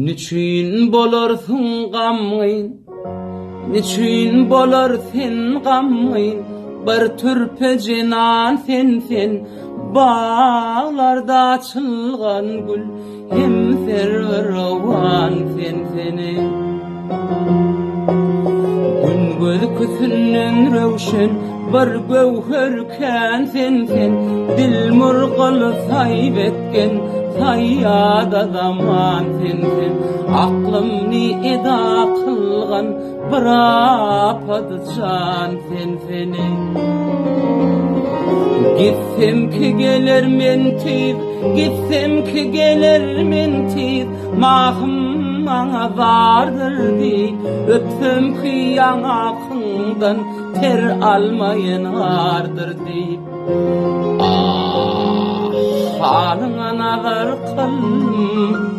Nüçin bolarsyň gamgyn, Nüçin bolar sen gamgyn, Bir türpe jenan sen-sen, Baglarda açylgan gül, Hem serwi rowan sen-seni. Gün gözküsinden röwşen, Bir göwher kän sen-sen, Dilmurgyl saýyp etgen, Saýýada zaman sen-sen. Aklymny eda kylgan, Bir apat jan sen-seni. Gitsem ki geler men tiz, Gitsem ki geler men tiz, Mahym maňa zardyr diý, Öpsem ki ýaňakyňdan Ter almaýyn ardyr diý. Ah, halyňa nazar kyldym.